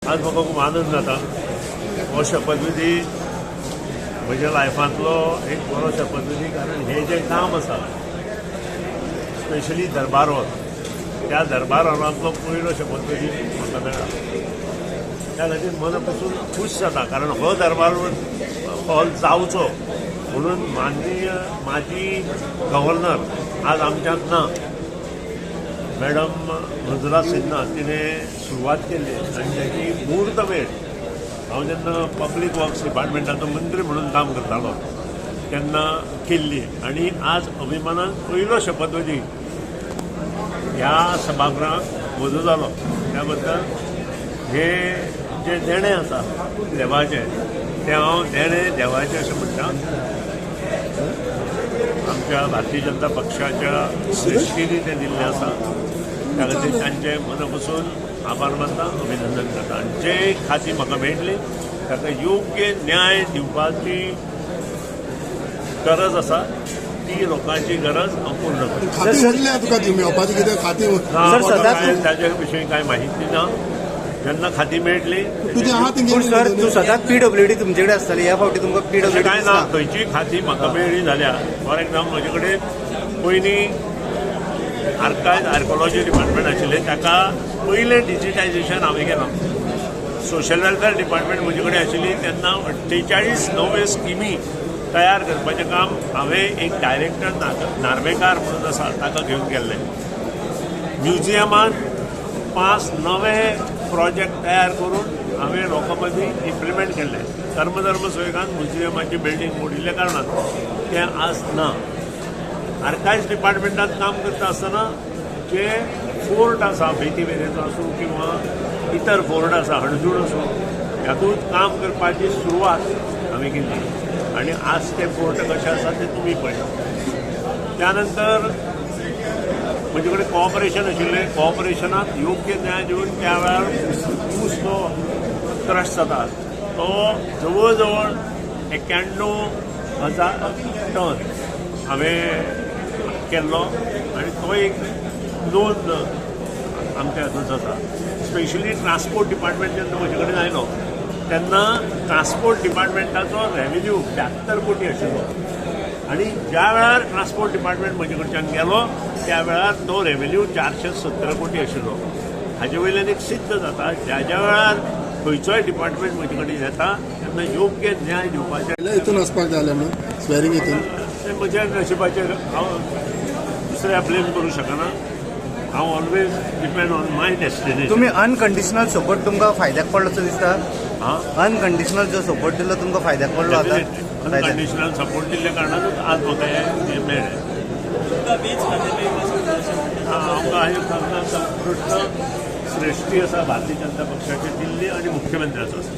आज म्हाका खूब आनंद जाता. हो शपथविधी म्हज्या लायफांतलो एक बरो शपथविधी, कारण हें जें काम आसा स्पेशली दरबार हॉल, त्या दरबार हॉलांतलो पयलो शपथविधी म्हाका मेळ्ळा. त्या खातीर मना पसून खूश जाता, कारण हो दरबार हॉल जावचो म्हणून माननीय माजी गव्हर्नर आज आमच्यांत ना, मॅडम मंजुला सिन्हा, तिणें सुरवात केली आनी ताची मुहूर्तमेढ हांव जेन्ना पब्लीक वर्क्स डिपार्टमेंटाचो मंत्री म्हणून काम करतालो तेन्ना केल्ली. आनी आज अभिमानान पयलो शपथविधी ह्या सभागृहात म्हजो जालो. त्या बद्दल हे जे देणें आसा देवाचें, तें हांव देणें देवाचें अशें म्हणटा. आमच्या भारतीय जनता पक्षाच्या सृश्टींनी तें दिल्लें आसा, त्या खातीर तांचे मना पसून आभार मानता, अभिनंदन करता. आनी जे खातीं म्हाका मेळटली ताका योग्य न्याय दिवपाची गरज आसा, ती लोकांची गरज हांव पूर्ण करता. खातीं उरल्या तुका ती मेळपाची कितें खातीं? ना, ताजे विशीं कांय माहिती ना. जेन्ना खातीं मेळटली तुजें आहा पूण तेंगे. सर, तूं सदांच पीडब्ल्यूडी तुमचे कडेन आसताली, ह्या फावटी तुमकां पीडब्ल्यूडी कांय ना. खंयचीय खातीं म्हाका मेळ्ळी जाल्यार, फॉर एक्झाम्पल, म्हजे कडेन पयलीं आर्कायज आर्कोलॉजी डिपार्टमेंट आशिल्लें, ताका पयलें डिजिटायजेशन हांवें केलां. सोशल वेलफेअर डिपार्टमेंट म्हजे कडेन आशिल्ली तेन्ना 48 नव्यो स्किमी तयार करपाचें काम हांवें एक डायरेक्टर नार्वेकार म्हणून आसा ताका घेवन केल्लें. म्युझियमांत 5 नवे प्रोजेक्ट तयार करून हांवें लोकां मदीं इम्प्लिमेंट केल्ले. कर्मधर्म सुवेगान म्युझियमाची बिल्डींग मोडिल्ल्या कारणान तें आज ना. आर्कायव्स डिपार्टमेंटात काम करता आसतना जे फोर्ट आसा, बेतीवेरेचो आसूं किंवा इतर फोर्ट आसा, हणजूण आसूं, हातूंत काम करपाची सुरवात हांवें केल्ली आनी आज ते फोर्ट कशे आसा ते तुमी पळयात. त्यानंतर म्हजे कडेन कॉपरेशन आशिल्लें. कॉपरेशनाक योग्य न्याय दिवन त्या वेळार ऊस जो क्रश जाता तो जवळ जवळ 91,000 टन हांवें केल्लो आनी तो एक नोंद आमच्या हातूंत जाता. स्पेशली ट्रान्सपोर्ट डिपार्टमेंट जेन्ना म्हजे कडेन आयलो तेन्ना ट्रान्सपोर्ट डिपार्टमेंटाचो रेवेन्यू 72 कोटी आशिल्लो आनी ज्या वेळार ट्रान्सपोर्ट डिपार्टमेंट म्हजे कडच्यान गेलो त्या वेळार तो रेवेन्यू 417 कोटी आशिल्लो. हाजे वयल्यान एक सिद्ध जाता, ज्या ज्या वेळार खंयचोय डिपार्टमेंट म्हजे कडेन येता तेन्ना योग्य न्याय दिवपाचें. हितून वचपाक जाय जालें म्हणून स्वेरींग हितून तें म्हज्या नशिबाचेर, हांव दुसऱ्या ब्लेम करूं शकना. हांव always depend on my destiny. तुमी अनकंडिशनल सपोर्ट तुमकां फायद्याक पडलो असो दिसता? हां. अनकंडिशनल जो सपोर्ट दिलो तुमकां फायद्याक पडलो आतां? अनकंडिशनल सपोर्ट दिल्ल्या कारणानूच आज म्हाका हें मेळ्ळें. आमकां हे प्रश्न श्रेष्ठी आसा भारतीय जनता पक्षाची दिल्ली आनी मुख्यमंत्र्याचो आसा.